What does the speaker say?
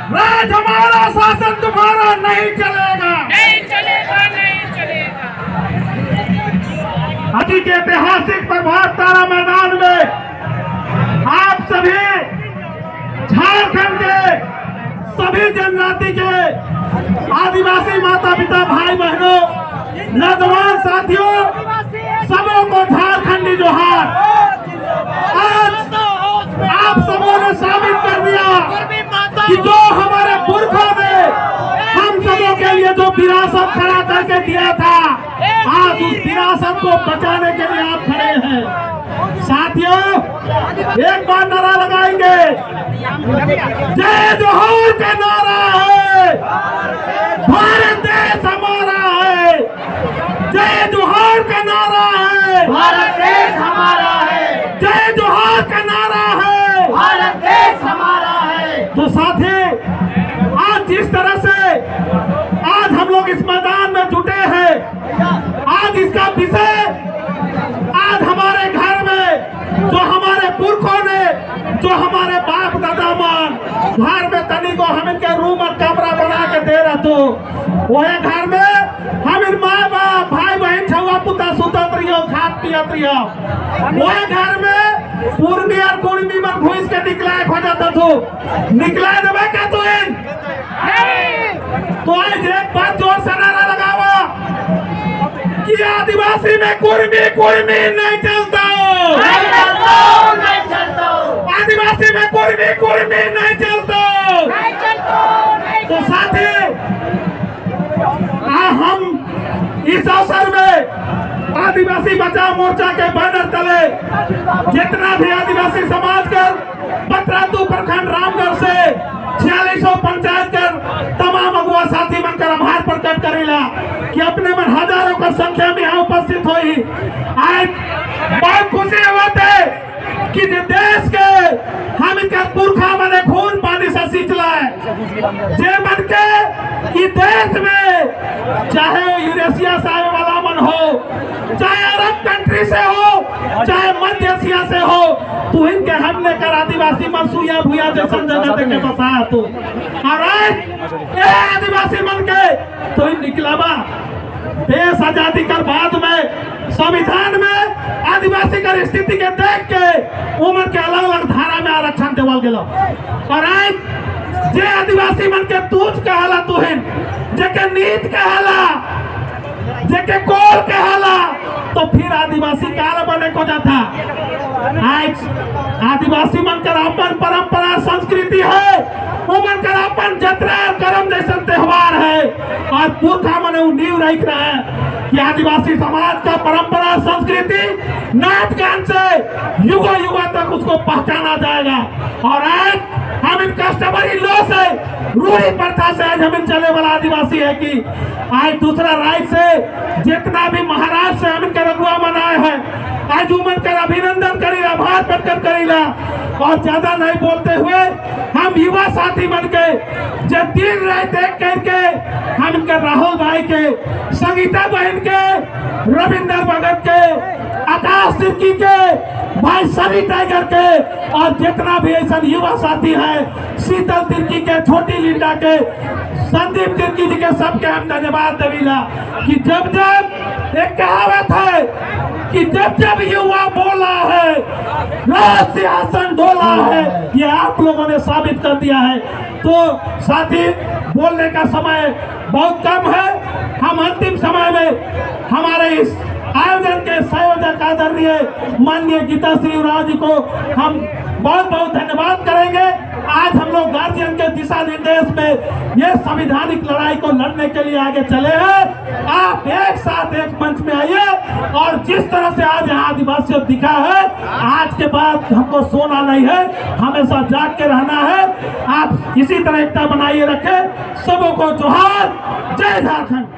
राज हमारा, शासन तुम्हारा नहीं चलेगा, नहीं चलेगा, नहीं चलेगा। अति के ऐतिहासिक प्रभात तारा मैदान में आप सभी झारखंड के सभी जनजाति के आदिवासी माता पिता, भाई बहनों, नौजवान साथियों, सबों को झारखंडी जोहार। आज आप सबों ने साबित कर दिया कि जो हमारे पुरखों ने हम सबों के लिए जो विरासत खड़ा करके दिया था, आज उस विरासत को बचाने के लिए आप खड़े हैं। साथियों, एक बार नारा लगाएंगे, जय जोहार का नारा है, भारत देश हमारा है। जय जोहार का नारा है, भारत देश हमारा है। जय जोहार का नारा है, भारत देश हमारा है। तो साथी, आज जिस तरह से आज हम लोग इस मैदान में जुटे हैं, आज इसका विषय, आज हमारे घर में जो हमारे पुरखों ने, जो हमारे बाप दादा मान घर में तनी को हम इनके रूम और कमरा बना के दे रहा, तो वह घर में हम इन माँ बाप, भाई बहन, छुआ पुता सुतत रहियो, खात पियत रहियो। वह घर में कुर्मी और कुर्मी में घुस के निकला हो जाता, तो निकला देवे का तो इन तो आज एक बार जोर से नारा लगावा कि आदिवासी में कुर्मी कुर्मी नहीं चलता। नहीं चलता, नहीं चलता। आदिवासी में कुर्मी कुर्मी नहीं चलता। नहीं चलता, नहीं। तो साथी, हम इस अवसर में आदिवासी बचाओ मोर्चा के बैनर तले जितना भी आदिवासी समाज कर पतरातू प्रखंड रामगढ़ से 46 पंचायत कर तमाम अगुआ साथी बनकर आभार प्रकट करेला कि अपने मन हजारों का संख्या में यहाँ उपस्थित हुई। आज बहुत खुशी होते है कि जे देश के हम इनका पुरखा मने खून पानी से सिंचला है, जे मन के कि देश में चाहे वो यूरेशिया से आने वाला मन हो, चाहे अरब कंट्री से हो, चाहे मध्य एशिया से हो, तो इनके हमने कर आदिवासी मन सुया भुया जैसन जगह के बसाया। तो और आज ये आदिवासी मन के तो इन निकलावा देश आजादी कर बाद में संविधान में आदिवासी कर स्थिति के देख के उम्र के अलग अलग धारा में आरक्षण देवल गेलो। और आज जे आदिवासी मन के तूच कहला तुहिन, जेके नीच कहला, जेके कोल कहला, तो फिर आदिवासी काल बने को जाता। आज आदिवासी मन कर अपन परंपरा संस्कृति है, उमन कर अपन जतरा और करम जैसन त्योहार है और पुरखा मने उ नींव रख रहा है कि आदिवासी समाज का परंपरा संस्कृति नाच गान से युगों युगों तक उसको पहचाना जाएगा। और आज हम इन कस्टमरी लॉ से, रूढ़ी प्रथा से आज हम इन चले वाला आदिवासी है कि आज दूसरा राज्य से जितना भी महाराष्ट्र से हम इनका रघुआ मनाए हैं, आज उमन कर अभिनंदन करीला, आभार प्रकट करीला। और ज्यादा नहीं बोलते हुए हम युवा साथी बन के जब दिन रात देख करके हम इनके राहुल भाई के, संगीता बहन के, रविंदर भगत के, आकाश तिर्की के, भाई सनी टाइगर के और जितना भी ऐसा युवा साथी है, शीतल तिर्की के, छोटी लिंडा के, संदीप तिर्की जी के, सबके हम धन्यवाद देवीला कि जब जब एक कहावत है कि जब जब युवा बोला है, राज सिंहासन डोला है, ये आप लोगों ने साबित कर दिया है। तो साथी, बोलने का समय बहुत कम है। हम अंतिम समय में हमारे इस आयोजन के संयोजक आदरणीय माननीय गीता श्री उरांव जी को हम बहुत बहुत धन्यवाद करेंगे। आज हम लोग गार्जियन के दिशा निर्देश में ये संवैधानिक लड़ाई को लड़ने के लिए आगे चले हैं। आप एक साथ एक मंच में आइए और जिस तरह से आज यहाँ आदिवासियों दिखा है, आज के बाद हमको सोना नहीं है, हमेशा जाग के रहना है। आप इसी तरह एकता बनाइए रखें। सबों को जोहार, जय झारखंड।